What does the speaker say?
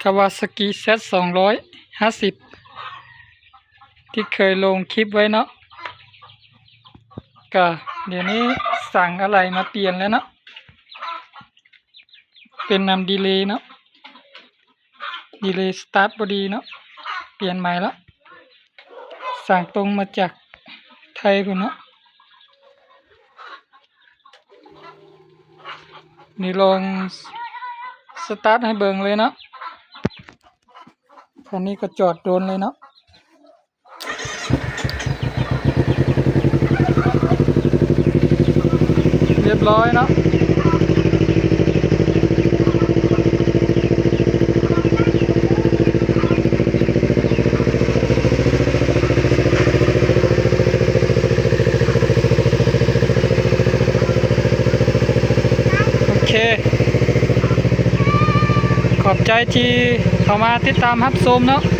Kawasaki Z ສອງຮ້ອຍຫ້າສິບ ທີ່ເຄີຍລົງຄລິບໄວ້ເນາະ. ກະດຽວນີ້ສັ່ງອາໄຫຼມາປ່ຽນແລ້ວເນາະ, ເປັນນຳດີເລເນາະ, ດີເລສະຕາດບໍ່ດີເນາະ, ປ່ຽນໃໝ່ລະ. ສັ່ງຕົງມາຈາກໄທພຸ້ນເນາະ. ນີ້ລອງສະຕາດໃຫ້ເບິ່ງເລີຍເນາະ. ຄັນນີ້ກໍຈອດດົນເລີຍເນາະ. ຮຽບຮ້ອຍເນາະ. ໂອເຄ ຂອບໃຈທີ່ເຂົ້າມາຕິດຕາມຮັບຊົມເນາະ.